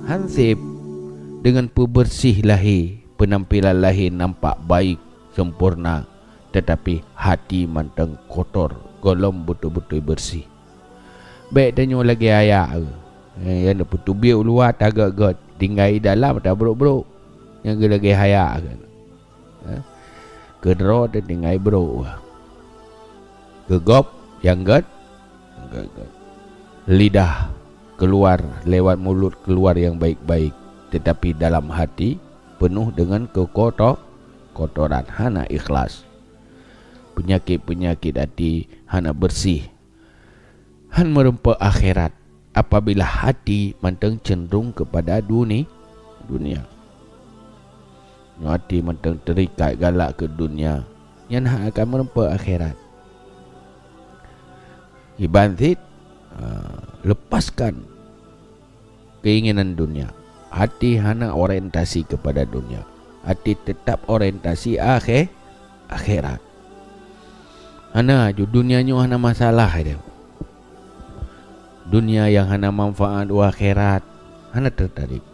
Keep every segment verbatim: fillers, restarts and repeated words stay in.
Hansip deungon peubeureuséh lahé, peunampilan lahé nampak baik, sempurna, teutapi hati mantong kotor, gohlom beutôi-beutôi beureuséh. Bék tanyoe lagée hayak, eh, nyang peutubiet u luwa tagét-gét, tinggai dalam tabrok-brok, nyang lagée hayak. Eh, keudroe teutinggai brok. Keu gob nyang gét, gét, gét. Lidah keluar lewat mulut keluar nyang baik-baik, teutapi dalam hati peunoh deungon keukoto-, kotoran, hana ikhlas. Peunyakét-peunyakét hati hana beureuséh. Han meurumpok akhirat apabila hati mantong cenderung keupada duni-, dunia. Nyoe hati mantong teurikat galak keu dunia, nyan hana akan meurumpok akhirat. Iban cit, ah, lepaskan keinginan dunia. Hati hana orientasi keupada dunia. Hati teutap orientasi akhé-, akhirat. Hana, ju dunia nyoe hana masalah dia. Dunia nyang hana manfaat u akhirat, hana teutarik.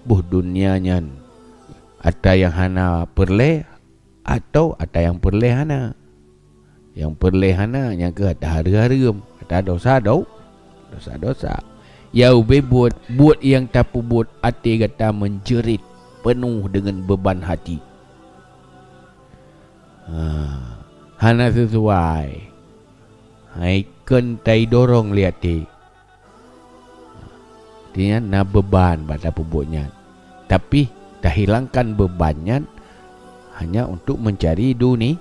Boh dunia nyan, ata nyang hana peureulée, atau ata nyang peureulée hana. Nyang peureulée hana, nyang keuh ata hareuem-hareuem, ata dosa do-, dosa-dosa. Ya ubé buet, buet nyang tapeubuet até gata meunjeurit, peunoh deungon beuban hati. Ha, hana sisuai. Hai kheun taidorong lé até. Artinya na beuban bak tapeubuet nyan. Tapi, tahilangkan beuban nyan hanya untuk mencari duni-,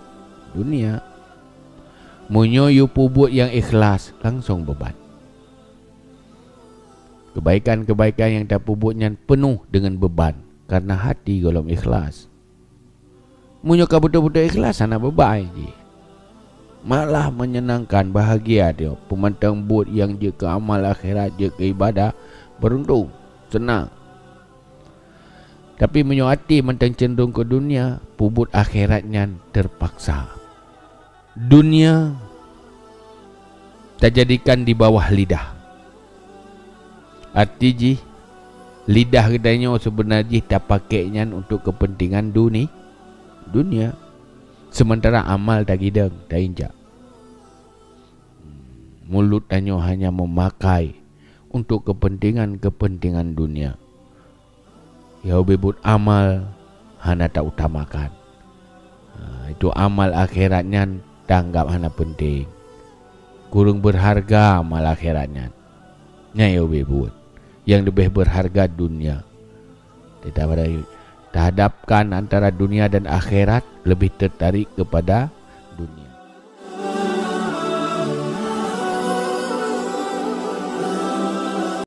dunia. Meunyoe yue peubuet nyang ikhlas, langsong beuban. Kebaikan-kebaikan nyang tapeubuet nyan peunoh deungon beuban, karena hati gohlom ikhlas. Meunyoe ka beutôi-beutôi ikhlas, hana beubai jih. Malah menyenangkan, bahagia dia. Peumantong buet nyang jeuet keu amal akhirat, jeuet keu ibadah, beuruntung, seunang. Tapi meunyoe até mantong cenderung keu dunia, peubuet akhirat nyan teupaksa. Dunia tajadikan di bawah lidah. Arti jih, lidah geutanyoe seubeuna jih tapakék nyan untuk keupeuntengan duni-, dunia, seumantara amal tagidong, tainjak. Mulut tanyoe hanya meumakai untuk keupeuntengan-keupeuntengan dunia. Ya ubé buet amal hana tautamakan. Ha, itu amal akhirat nyan taanggab hana peunteng. Kureueng beurharga amal akhirat nyan. Nyan ya ubé buet. Nyang leubeh beurharga dunia. Teutabarayu, tahadapkan antara dunia dan akhirat, leubeh teutarik keupada